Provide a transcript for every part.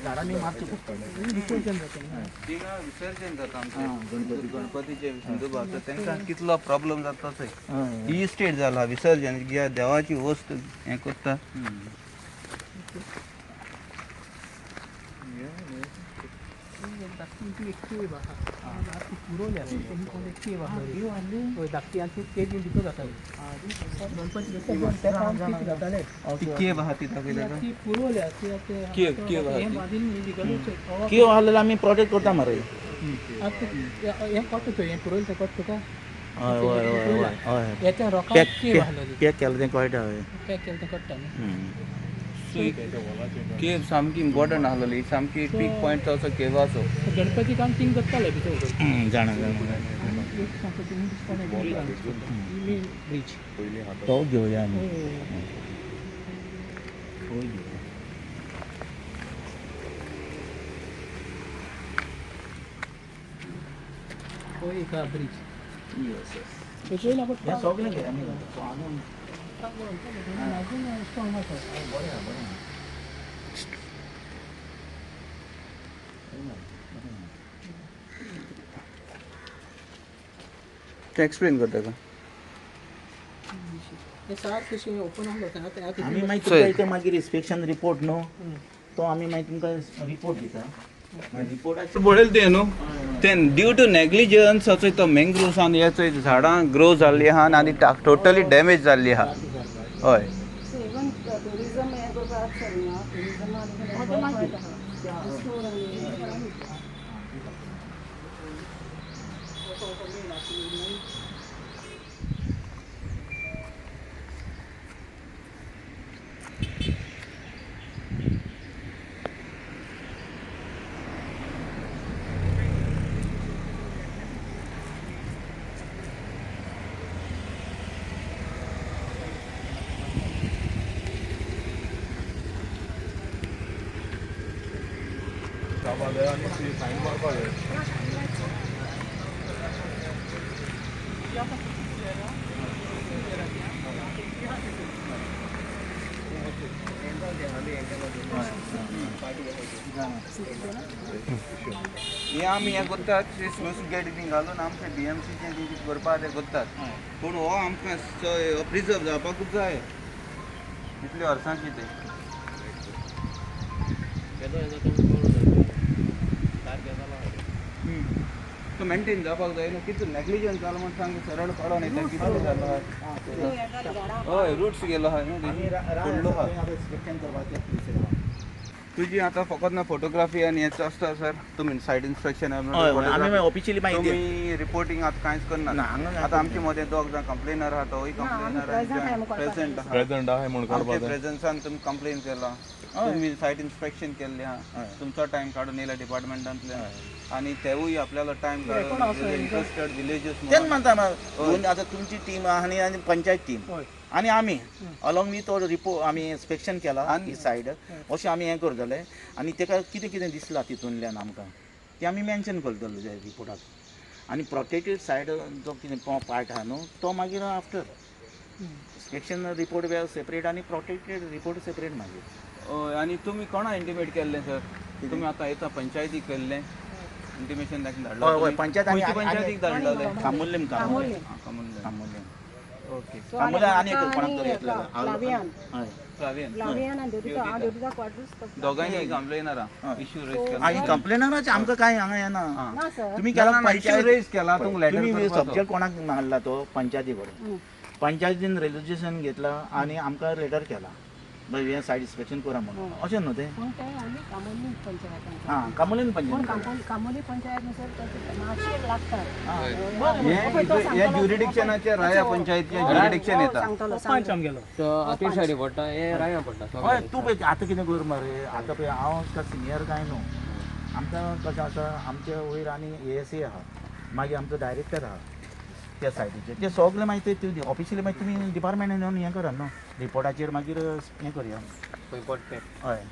झाडांनी मारचे पडटा. विसर्जन जाता. थिंगा विसर्जन जाता आमचें गणपतीचे हिंदू भावचो, तांकां कितलो प्रॉब्लम जाता थंय. ही स्टेट जाला विसर्जन, कित्याक देवाची वस्त हें करता. धाकटी एक केव आहा, ती पुरवल्या, एक केव आहा, हय धाकटी, आनी ती केवी भितर जाताली गणपती जाताले. ती केव आहा ती दाखयता, ती पुरवल्या ती. केव केव आहा हें बांदिल्ली न्ही. केव आहा जाल्यार आमी प्रोटेक्ट करता मरे. हें कोट्टा थंय, हें पुरवलें तें कोट्टा तुका. हय हय हय हय. हेच्या रोका केव आहली, पॅक केलें तें कळटा. हय, पॅक केलें तें कळटा न्ही. केव सामकी इम्पॉर्टंट आहलेली, सामकी पीक पॉयंट असो केवाचो. गणपती काम थिंग करताले भितर. जाणा जाणा. एक सांगता, मेन ब्रिज तो घेवया आमी, तो घेवया. हो एक ब्रिज. येस येस, सगळें घे आमी. स्ट्रॉंग आसा. बरें आहा, बरें आहा. ते एक्सप्लेन करता का? हे सारकें ओपन आहलो. आमी मागीर तुमकां इथे मागीर इन्स्पेक्शन रिपोर्ट न्हू, तो आमी मागीर तुमकां रिपोर्ट दिता रिपोर्टाचेर. पळयलें तुवें न्हू तें, ड्यू टू नेग्लिजन्स असो तो मँग्रोव्स आनी हे चोय झाडां ग्रो जाल्ली आहा आनी टोटली डॅमेज जाल्ली आहा. हय. इवन टुरिझम हें करपाक शकना, टुरिझमान. हे आमी हें करतात, स्लूस गेट बी घालून आमचे बीएमसीचें बी कितें करपा तें करतात, पूण हो आमकां प्रिजर्व जावपाकूच जाय इतल्या वर्सांची तें. तो मेंटेन जावपाक जाय न्हू. कितें नेग्लिजन्स जालो म्हण सांग, सरळ काडोन येता. कितें जालो? हय, रुट्स गेलो आहा न्हू, पडलो आहा. इन्स्पेक्शन करपाचें. तुजी आतां फकत ना फोटोग्राफी आनी हेच आसता सर, तुमी सायट इन्स्पेक्शन? हय, आमी ऑफिशियली मागीर तुमी रिपोर्टिंग आतां कांयच करना. ना, हांगा कांय. आतां आमचे मदें दोग जाण कंप्लेनर आहा, तोय कंप्लेनर प्रेझेंट आहा. प्रेझेंट आहा म्हूण आमच्या काडपा जाय. प्रेझन्सान तुमी कंप्लेन केला, तुमी सायट इन्स्पेक्शन केल्लें आहा, तुमचो टायम काडून येयला डिपार्टमेंटांतल्यान, आनी तेवूय आपल्यालो टायम काडून इंट्रस्टेड विलेजस. तेच म्हणटा, दोन आतां तुमची टीम आहा आनी आनी पंचायत टीम आनी आमी अलॉंग वीथ तो रिपोर्ट आमी इन्स्पेक्शन केला ही सायड, अशें आमी हें करतले. आनी तेका कितें कितें दिसलां तितूंतल्यान आमकां तें आमी मेन्शन करतले त्या रिपोर्टाक. आनी प्रोटेक्टेड सायड जो कितें पार्ट आहा न्हू, तो मागीर आफ्टर इन्स्पेक्शन रिपोर्ट सेपरेट आनी प्रोटेक्टेड रिपोर्ट सेपरेट मागीर. हय, आनी तुमी कोणा इंटिमेट केल्लें सर? तुमी आतां येता, पंचायतीक केल्लें इंटिमेशन ताका धाडलां? हय हय, पंचायत आनी खंयची पंचायतीक धाडलें? कामुर्लीम, कामुर्लीम. कामुर्लेम. कामुर्लीम. ओके. कामुर्लीम आनी एक कोणाक तरी येतलें. फ्लावियान. हय. फ्लावियन. फ्लावियान आनी देवता, हांव देवता क्वार्टर्स. दोगांयनी कंप्लेनरा इश्यू रेज केला. आनी कंप्लेनराचे आमकां कांय हांगा येना. ना सर. तुमी केला इश्यू पंचायत रेज केला, तुमकां लेटर तुमी करपाचो. सब्जेक्ट कोणाक मारला तो पंचायती कडेन, पंचायतीन रेजोल्युशन घेतला आनी आमकां लेटर केला, बाय हें सायड इन्स्पेक्शन करा म्हणून, अशें न्हू तें. पूण तें ओन्ली कामोली पंचायतान. आं, कामुर्लीन पूण पंचायत. कामोली, कामोली पंचायत न्हू सर, तशें मातशें लागता. हे ज्युरिडिक्शनाचे राया पंचायतीचे ज्युरिडिक्शन येता. सांगतलो. पंच आमगेलो. ते सायडी पडटा, हे राया पडटा. हय, तूं पळय आतां कितें कर मरे, आतां पळय हांव सिनियर कांय न्हू, आमकां कशें आसा, आमचे वयर आनी एएसए आहा, मागीर आमचो डायरेक्टर आहा त्या सायडीचे, ते सगळे मागीर ते ऑफिशियली मागीर तुमी डिपार्टमेंटान येवन हें करा न्हू, रिपोर्टाचेर मागीर हें करया. खंय पडटा? हय,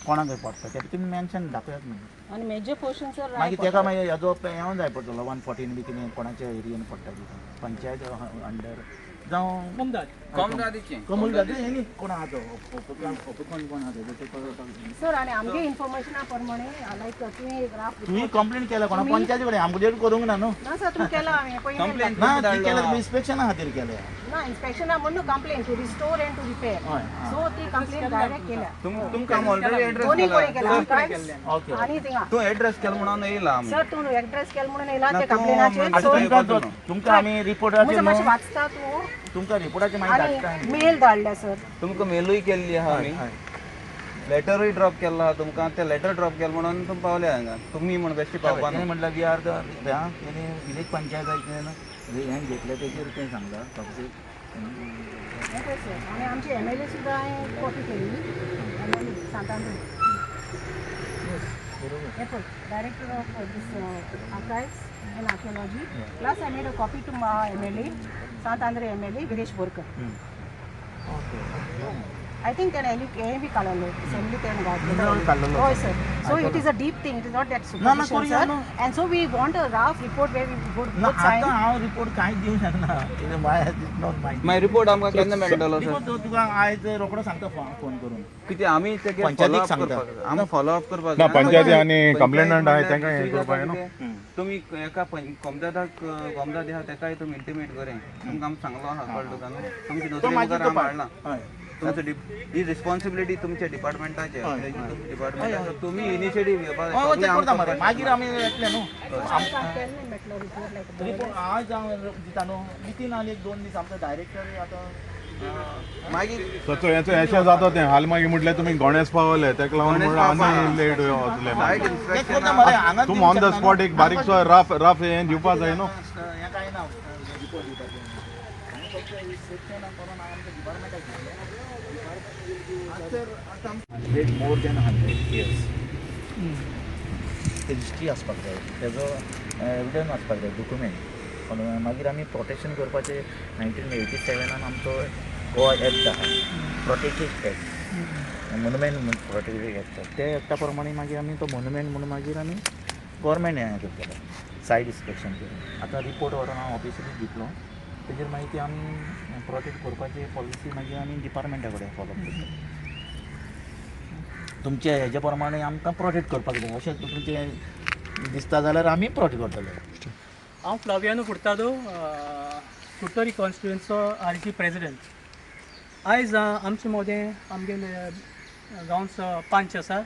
कोणाक खंय पडटा तें तुमी मेन्शन दाखयात मागीर. आनी मेजर पोर्शन सर मागीर तेका मागीर हेजो येवं जाय पडटलो 114 बी कितें कोणाच्या एरियेन पडटा तितून पंचायत अंडर जावं कोमदाद कोमदादीचें कमल हेणी कोण आहा तो कोण कोण आहा तो ते सर आनी आमगे इन्फॉर्मेशना प्रमाणे लायक तुवें राफ तुवें कंप्लेंट केला कोणा पंचायती कडेन आमगेर करूंक ना न्हू. ना सर, तुमी केला हांवें पळय Complaint ना, ती केल्या इन्स्पेक्शना खातीर केल्या. ना, इन्स्पेक्शना म्हणून complain to restore and to repair. हय. सो ती कंप्लेन डायरेक्ट केल्या. तुमकां आमी ऑलरेडी एड्रेस दोन्ही कडेन केला. केला. ओके. आनी थिंगा तूं एड्रेस केला म्हणून येयला आमी. सर, तूं एड्रेस केला म्हणून येयला ना, ते तूं कंप्लेनाचेर. आतां सो तुमकां तुमकां आमी रिपोर्टाचेर म्हजो मातशें वाचता तूं. तुमकां रिपोर्टाचेर मागीर आनी धाडटा आमी. मेल धाडल्या सर. तुमकां मेलूय केल्ली आहा आमी, लेटरूय ड्रॉप केल्लो आहा तुमकां. ते लेटर ड्रॉप केलें म्हणून तुमी पावले हांगा. तुमी म्हण बेश्टे पावपा तेणें म्हटल्यार we are the तेणें विलेज पंचायताचें हें घेतलें तेजेर तें सांगलां. हें पळय सर, आनी आमची एम एल ए सुद्दां हांवें कॉपी केली, एम एल ए सांतांद्रे. हें पळय, director of this archives and archaeology, plus I made a copy to MLA, Sant Andre MLA Viresh Borkar. I think तेणें एल हें बी काडलेलो, असेंब्ली तेणें काडलेलो. हय sir. So it is a deep thing, it is not that ना, ना, superficial करूया sir. न्हू. And so we want a rough report where we ना, बोथ सायन. आतां हांव रिपोर्ट कांयच दिवंक शकना. Not my मागीर रिपोर्ट आमकां केन्ना मेळटलो सर? रिपोर्ट तुका आयज रोकडो सांगता फोन करून. कितें आमी तेगे पंचायतीक फॉलोअप सांगता. करपाक जाय. आमी फॉलोअप करपाक ना, जाय. पंचायती आनी पंचायत कंप्लेनंट आहाय म्हणल्यार तेंकां हें दुसरी करपाक जाता न्हू. कितें, तुमी एका कोमदादाक, कोमदाद आहा तेकाय तुमी इंटिमेट करें. तुमकां आमी सांगलो आहा, कळ्ळें तुका न्हू? तुमची तो नोकरी मागीर मुखार तो आमी हाडला. हय. तुमचो ही रिस्पॉन्सिबिलिटी तुमच्या डिपार्टमेंटाची, डिपार्टमेंट आसा, तुमी इनिशिएटीव घेवपाक हय, जाय. ते करता मरे, मागीर आमी येतले न्हू. केन्ना मेळटलो रिपोर्ट लायक? रिपोर्ट आज हांव दिता न्हू वितीन आनी एक 2 दीस. आमचो डायरेक्टर आतां मागीर सो हेचो अशें जाता तें हाल मागीर म्हटल्यार तुमी गणेश पावले तेका लागून गणेश म्हणून पावपा. आनी लेट वचले. सायट ते इन्स्पेक्शन करता मरे हांगा. तुमी ऑन the spot एक बारीकसो रफ रफ हें दिवपा जाय न्हू. हें कांय ना रिपोर्ट दिवपाचें. हांवें फक्त इन्स्पेक्शन करून आमच्या डिपार्टमेंटाक दिलें. 100, more than 100 years ते हिस्ट्री आसपाक जाय, तेजो एविडन्स आसपाक जाय, डॉक्युमेंट. पण मागीर आमी प्रोटेक्शन करपाचें 1987 आमचो गोवा एक्ट आहा, protected act, monument protected act. ते एक्टा प्रमाणे मागीर आमी तो मोनुमेंट म्हणून मागीर आमी गोवोरमेंट हें करतले सायट इन्स्पेक्शन करून. आतां रिपोर्ट व्हरोन हांव ऑफिसरी दितलो, तेजेर मागीर ती आमी प्रोटेक्ट करपाची पॉलिसी मागीर आमी डिपार्टमेंटा कडेन फॉलो करतले. तुमचे हेजे प्रमाणे आमकां प्रोटेक्ट करपाक जाय अशें तुमचें दिसता जाल्यार आमी प्रोटेक्ट करतले. हांव फ्लावियानो फुर्तादो, कुडटरी कॉन्स्टिट्युएन्सीचो आर जी प्रेजिडेंट. आयज आमचे मोदें आमगेले गांवचो पंच आसा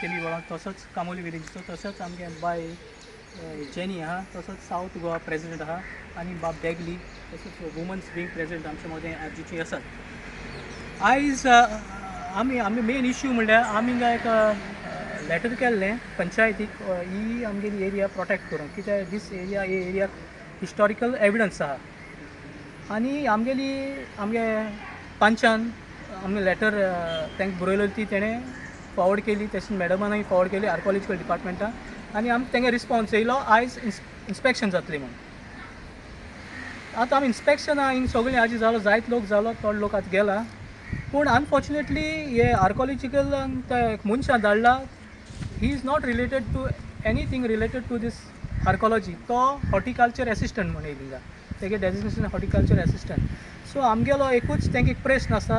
केमी वळां, तसोच कामोली विलेजीचो, तसोच आमगे बाय जेनी आहा, तसोच सावथ गोवा प्रेजिडेंट आहा आनी बाब बेगली, तसोच वुमन्स विंग प्रेजिडेंट आमचे मोदें आरजीची आसात. आयज आमी आमी मेन इश्यू म्हणल्यार आमी हिंगा एक लेटर केल्लें पंचायतीक, ही आमगेली एरिया प्रोटेक्ट करूंक, कित्याक दीस एरिया हे एरिया हिस्टॉरिकल एविडन्स आहा. आनी आमगेली आमगे पंचान आमी लेटर तांकां बरयलेली ती तेणें फॉरवर्ड केली, तशें मॅडमानूय फॉरवर्ड केली आर्कोलॉजिकल डिपार्टमेंटान आनी आमकां तेंगे रिस्पॉन्स येयलो आयज इन्स्पेक्शन जातलें म्हूण. आतां आमी इन्स्पेक्शन हिंग सगळीं आजी जालो, जायत लोक जालो, थोडे लोक आतां गेला. पूण अनफॉर्चुनेटली हे आर्कोलॉजिकल ते एक मनशां धाडला, he is not related to anything related to this archaeology. तो हॉर्टिकल्चर एसिस्टंट म्हण येयली हिंगा, तेगे डेजिग्नेशन हॉर्टिकल्चर एसिस्टंट. सो आमगेलो एकूच तेंका एक प्रश्न आसा,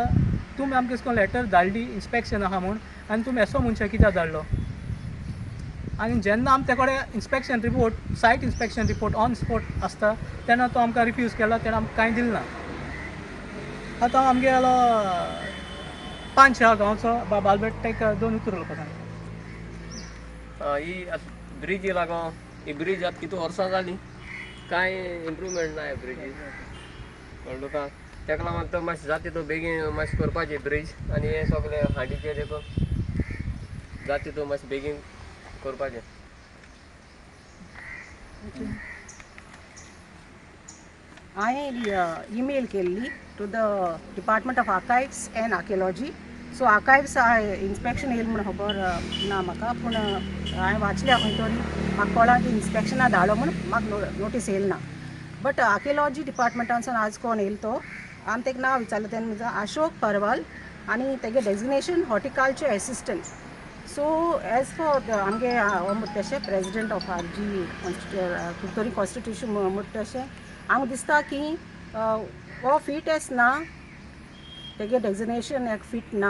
तुमी आमकां अशें करून लेटर धाडली इन्स्पेक्शन आहा म्हूण आनी तुमी असो मनशां कित्याक धाडलो? आनी जेन्ना आमी ते कडेन inspection report, site inspection report on spot आसता तेन्ना तो आमकां रिफ्यूज केला, तेणें आमकां कांय दिलें ना. आतां आमगेलो पंच आहा गांवचो बाब आल्बर्ट, ताका दोन उतर उलोवपाक सांग. ही आतां ब्रिजी लागो, ही ब्रीज आतां कितू वर्सां जालीं, कांय इम्प्रुवमेंट ना ह्या ब्रिजीर, कळ्ळें तुका? तेका लागून तो मातशें जाता तो बेगीन मातशें करपाचें ब्रीज आनी हें सगळें हांडीचें देखून जाता तो मातशें बेगीन करपाचें. हांवें ईमेल केल्ली to the department of archives and archaeology. So archives inspection येयलें म्हूण खबर ना म्हाका, पूण हांवें वाचल्या खंय तरी, म्हाका कळ्ळां की इन्स्पेक्शना धाडलो म्हूण म्हाका नोटीस येयली ना. बट आर्किओलॉजी डिपार्टमेंटानसून आज कोण येयलो तो आमी तेका नांव विचारलें, तेन्ना म्हणजे अशोक परवाल आनी तेगे designation horticulture assistant. So as for आमगे हो म्हणटा तशें president of RG Curtorim constitution म्हणटा तशें आमकां दिसता की हो फिटच ना, तेगे डेजिग्नेशन एक फिट ना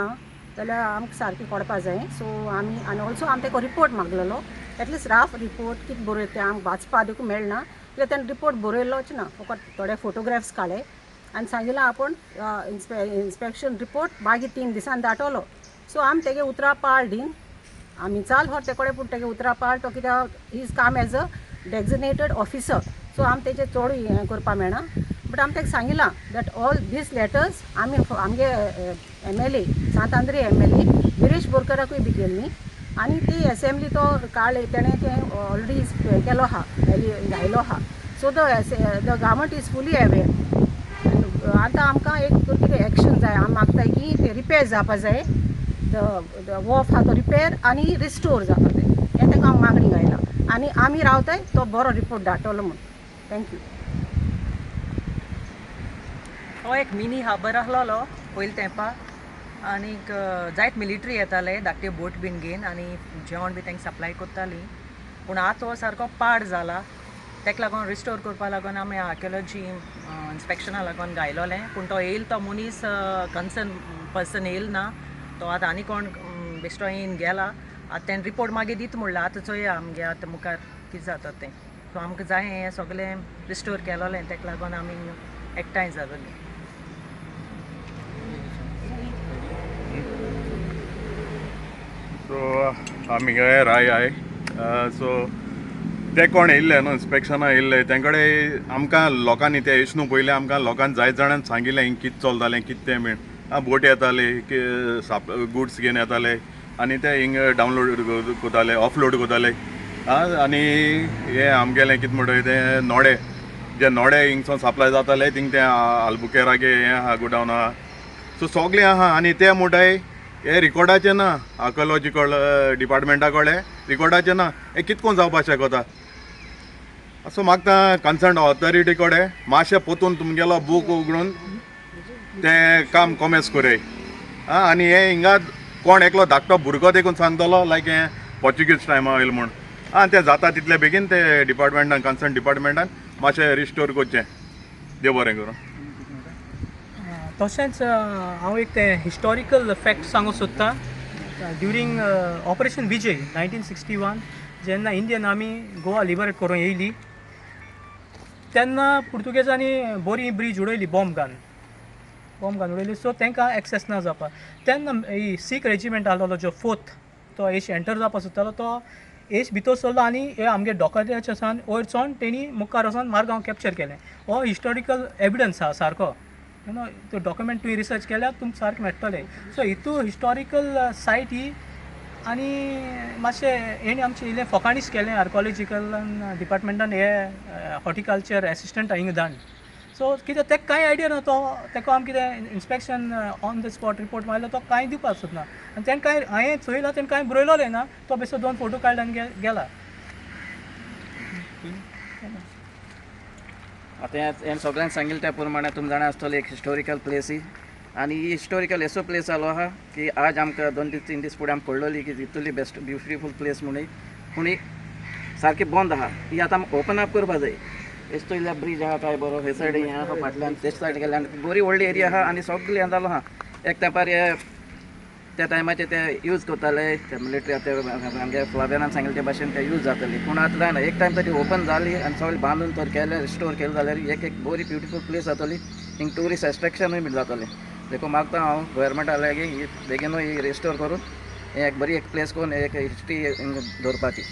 जाल्यार आमकां सारकें कळपा जाय. सो आमी आनी ऑल्सो आमी तेका रिपोर्ट मागलेलो, एटलिस्ट राफ रिपोर्ट कितें बरयता तें आमकां वाचपा देखून मेळना, कित्याक तेणें रिपोर्ट बरयल्लोच ना, फकत थोडे फोटोग्राफ्स काडले आनी सांगिलां आपूण इन्स्पेक्शन रिपोर्ट मागीर 3 दिसान धाडटलो. सो आमी तेगे उतरां पाळ दीन आमी चाल व्हर ते कडेन, पूण तेगे उतरां पाळ तो कित्याक his काम as a designated officer. So आमी तेजेर चड हें करपा मेळना, बट आमी तेका सांगिलां that all these letters आमी आमगे MLA Sant Andre MLA Viresh बोरकराकूय बी केल्ली आनी ती एसेंब्ली तो काडले तेणें तें ऑलरेडी केलो आहा, घायलो आहा. So the the government is fully aware. आतां आमकां एक कितें एक्शन जाय, आमी मागताय की ते रिपेर जावपा जाय, the वॉफ आहा तो रिपेर आनी रिस्टोर जावपा जाय, हें ताका हांव मागणी घायला आनी आमी रावताय तो बरो रिपोर्ट धाडटलो म्हूण. Thank you. हो एक मिनी हार्बर आसलेलो पयलीं तेंपार आनीक जायत मिलिटरी येताले धाकटे बोट बीन घेवन आनी जेवण बी तांकां सप्लाय करताली, पूण आतां हो सारको पाड जाला. ताका लागून रिस्टोर करपा लागून आमी आर्कियोलॉजी इन्स्पेक्शना लागून घायलोलें, पूण तो येयल तो मनीस कन्सर्न पर्सन येयल ना, तो आतां आनी कोण बेश्टो येवन गेला. आतां तेणें रिपोर्ट मागीर दिता म्हणला, आतां चोया आमगे आतां मुखार कितें जाता तें. सो आमकां जाय हें सगळें रिस्टोर केलोलें, ताका लागून आमी एकठांय जालोलीं. सो आमी राय I. सो ते कोण येयल्ले न्हू इन्स्पेक्शना येयल्ले तेंकडे आमकां लोकांनी ते इश्णू पयलें आमकां लोकांनी जायत जाणांनी सांगिल्लें हिंग कितें चलतालें कितें तें बीन. बोट येताले साप गुड्स घेवन येताले आनी ते हिंग डावनलोड करताले, ऑफलोड करताले. आनी हें आमगेलें कितें म्हणटा तें नोडे, जे नोडे हिंगसून सप्लाय जाताले थिंग ते आल्बुकेरागे हें आहा गोडावन आहा. सो सगळें आहा आनी ते म्हणटाय हे रिकॉर्डाचें ना, आर्कियोलॉजिकल डिपार्टमेंटा कडेन रिकॉर्डाचें ना, हें कितें करून जावपाक शकता. सो म्हाका कन्सर्न ऑथॉरिटी कडेन मातशें पोतून तुमगेलो बूक उगडून तें काम कोमेस करय. आनी हें हिंगा कोण एकलो धाकटो भुरगो देखून सांगतलो लायक हें पोर्चुगीज टायमा वयलें म्हूण. तें जाता तितले बेगीन ते डिपार्टमेंटान कन्सर्न डिपार्टमेंटान मातशें रिस्टोर करचें. देव बरें करूं. तशेंच हांव एक तें हिस्टोरिकल फॅक्ट सांगूंक सोदतां. ड्युरींग ऑपरेशन विजय 1961 जेन्ना इंडियन आर्मी गोवा लिबरेट करूंक येयली तेन्ना पुर्तुगेजांनी बोरी ब्रीज उडयली, बॉम्ब घालून उडयली. सो तांकां एक्सेस ना जावपाक. तेन्ना ही सीख रेजिमेंट आहलोलो जो फोर्थ, तो एश एंटर जावपाक सोदतालो, तो एश भितर सरलो आनी हे आमगे डॉकाच्या सान वयर चोन तेणी मुखार वचोन मारगांव कॅप्चर केलें. हो हिस्टोरिकल एविडन्स आहा सारको, you know, तो डॉक्युमेंट तुवें रिसर्च केल्यार तुमकां सारकें मेळटलें. सो हितू हिस्टोरिकल सायट ही आनी मातशें हेणी आमचें इल्लें फोकाणीच केलें आर्कोलॉजिकल डिपार्टमेंटान हे हॉर्टिकल्चर एसिस्टंट हिंगा धाडन. सो कितें तेका कांय आयडिया ना, तो तेका आमी कितें inspection on the spot report मारलो तो कांय दिवपाक सोदना आनी तेणें कांय हांवें चोयलां तेणें कांय बरयलोलें ना, तो बेश्टो 2 फोटो काडले आनी गेला. आतां हें सगळ्यांक सांगिल्लें त्या प्रमाणे तुमी जाणा आसतले एक हिस्टोरिकल प्लेस ही आनी ही हिस्टोरिकल असो प्लेस जालो आहा की आज आमकां 2 दीस 3 दीस फुडें आमकां कळ्ळली की इतली बेस्ट ब्युटिफूल प्लेस म्हणून, पूण ही सारकी बंद आहा. ही आतां आमकां ओपन अप करपा जाय. एश तो ब्रिज आहा काय बरो हे सायडीन हें आहा फाटल्यान तेच सायड गेल्यान बरी व्हडली एरिया आहा आनी सगळें हें जालो आहा. एक तेंपार हे त्या टायमाचेर ते यूज करताले ते मिलिटरी, आतां आमगे फ्लावियानान सांगिल्ले ते भाशेन ते यूज जाताली, पूण आतां जायना. एक टायम तरी ओपन जाली आनी सगळें बांदून तर केलें रिस्टोर केलें जाल्यार एक एक बरी ब्युटिफूल प्लेस जातली, हिंग ट्युरिस्ट एट्रेक्शनूय बी जातलें. देखून मागता हांव गव्हर्मेंटा लागीं ही बेगीनूय ही रिस्टोर करून हें एक बरी एक प्लेस करून एक हिस्ट्री हिंग दवरपाची.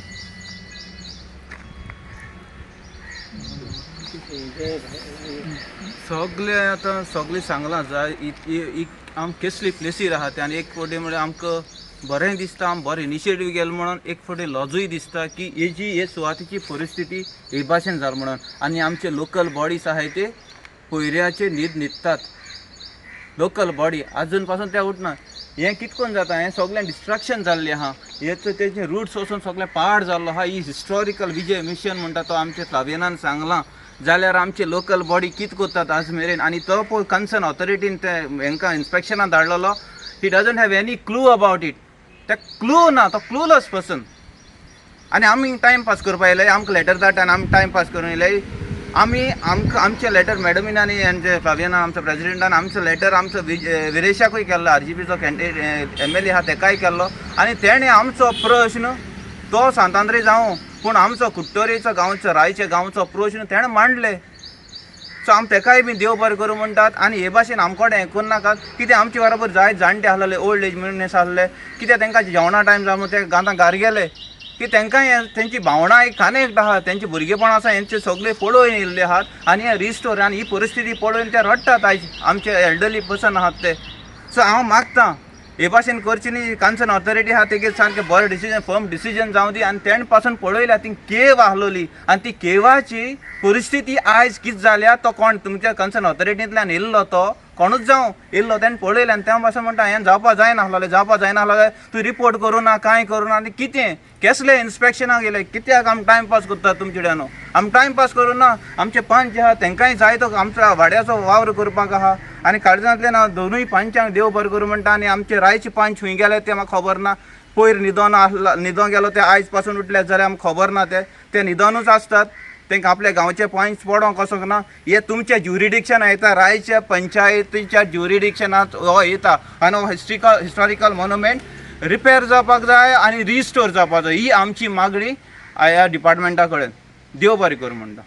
सगळे आतां सगळें सांगलां जाय आम केसली प्लेसीर आहा ते आनी एक फावटी म्हळ्यार आमकां बरें दिसता, आम बरें इनिशिएटीव गेले म्हणून एक फावटी लजूय दिसता की हेजी हे सुवातेची परिस्थिती हे भाशेन जाल म्हणून. आनी आमचे लोकल बॉडीज आहाय ते पयऱ्याचे न्हीद न्हिदतात, लोकल बॉडी आजून पासून ते उठना. हें कितें करून जाता, हें सगळें डिस्ट्रक्शन जाल्लें आहा, हें तेजें रुट्स वचून सगळें पाड जाल्लो आहा. ही हिस्टोरिकल विजय मिशन म्हणटा तो आमच्या फ्लावियानान सांगलां जाल्यार आमचे लोकल बॉडी कितें करतात आज मेरेन. आनी तो पळय कन्सर्न ऑथॉरिटीन ते हेंकां इन्स्पेक्शनाक धाडलेलो, he doesn't have any clue about it. ते क्लू ना, तो क्लूलस पर्सन. आनी आमी टायम पास करपा येयले, आमकां लेटर धाडटा आनी आमी टायम पास करून येयले. आमी आमकां आमचें लेटर मॅडमीन आनी आमचे फ्लावियाना आमच्या प्रेजिडेंटान आमचो लेटर आमचो विरेशाकूय केल्लो, आरजीपीचो कॅन्डिडेट एमएलए आहा तेकाय केल्लो आनी तेणें आमचो प्रश्न तो सांतांद्रे जावं पूण आमचो कुडटरेचो गांवचो रायचे गांवचो प्रश्न तेणें मांडले. सो आम तेकाय बी देव बरें करूं म्हणटात आनी हे भाशेन आम कडेन हें करनाकात कित्याक आमचे बरोबर जायत जाणटे आसलेले, ओल्ड एज मनीस आसले, कित्याक तेंकां जेवणा टायम जावन ते गांतां घार गेले की तेंकां तेंची भावणां एक कानेक्ट आहा, तेंची भुरगेपण आसा, हेंचे सगळे पळोवन येयल्ले आहात आनी हे रिस्टोर आनी ही परिस्थिती पळोवन ते रडटात आयज आमचे एल्डरली पर्सन आहात ते. सो हांव मागतां हे भाशेन करची न्ही. कन्सर्न ऑथॉरिटी आहा तेगे सारकें बरें डिसिजन, फर्म डिसिजन जावं दी आनी तेणे पासून पळयल्या ती केव आहलोली आनी ती केवाची परिस्थिती आयज कितें जाल्या तो कोण तुमच्या कन्सर्न ऑथॉरिटींतल्यान येयल्लो तो कोणूच जावं येयल्लो तेणें पळयलें आनी त्या पासून म्हणटा हें जावपा जायना आहलोलें, जावपा जायना आहलोलें, तूं रिपोर्ट करूं ना कांय करूं ना आनी कितें केसले इन्स्पेक्शनाक गेले कित्याक आमी टायमपास करतात तुमचे कडेन? आमी टायमपास करूं ना. आमचे पंच आहा तेंकांय जाय तो आमच्या वाड्याचो वावर करपाक आहा आनी काळजांतल्यान हांव दोनूय पंचांक देव बरें करूं म्हणटा. आनी आमचे रायचे पंच खंय गेले ते म्हाका खबर ना. पयर न्हिदोन आसला, न्हिदोन गेलो ते आयज पासून उठले जाल्यार आमकां खबर ना, ते ते न्हिदोनूच आसतात. तांकां आपल्या गांवचे पंच पडोंक वचोंक ना. हे तुमच्या ज्युरिडिक्शनात येता, रायच्या पंचायतीच्या ज्युरिडिक्शनात हो येता आनी हो हिस्टॉरिकल मोनुमेंट रिपेर जावपाक जाय आनी रिस्टोर जावपाक जाय, ही आमची मागणी ह्या डिपार्टमेंटा कडेन. देव बरें करूं म्हणटा.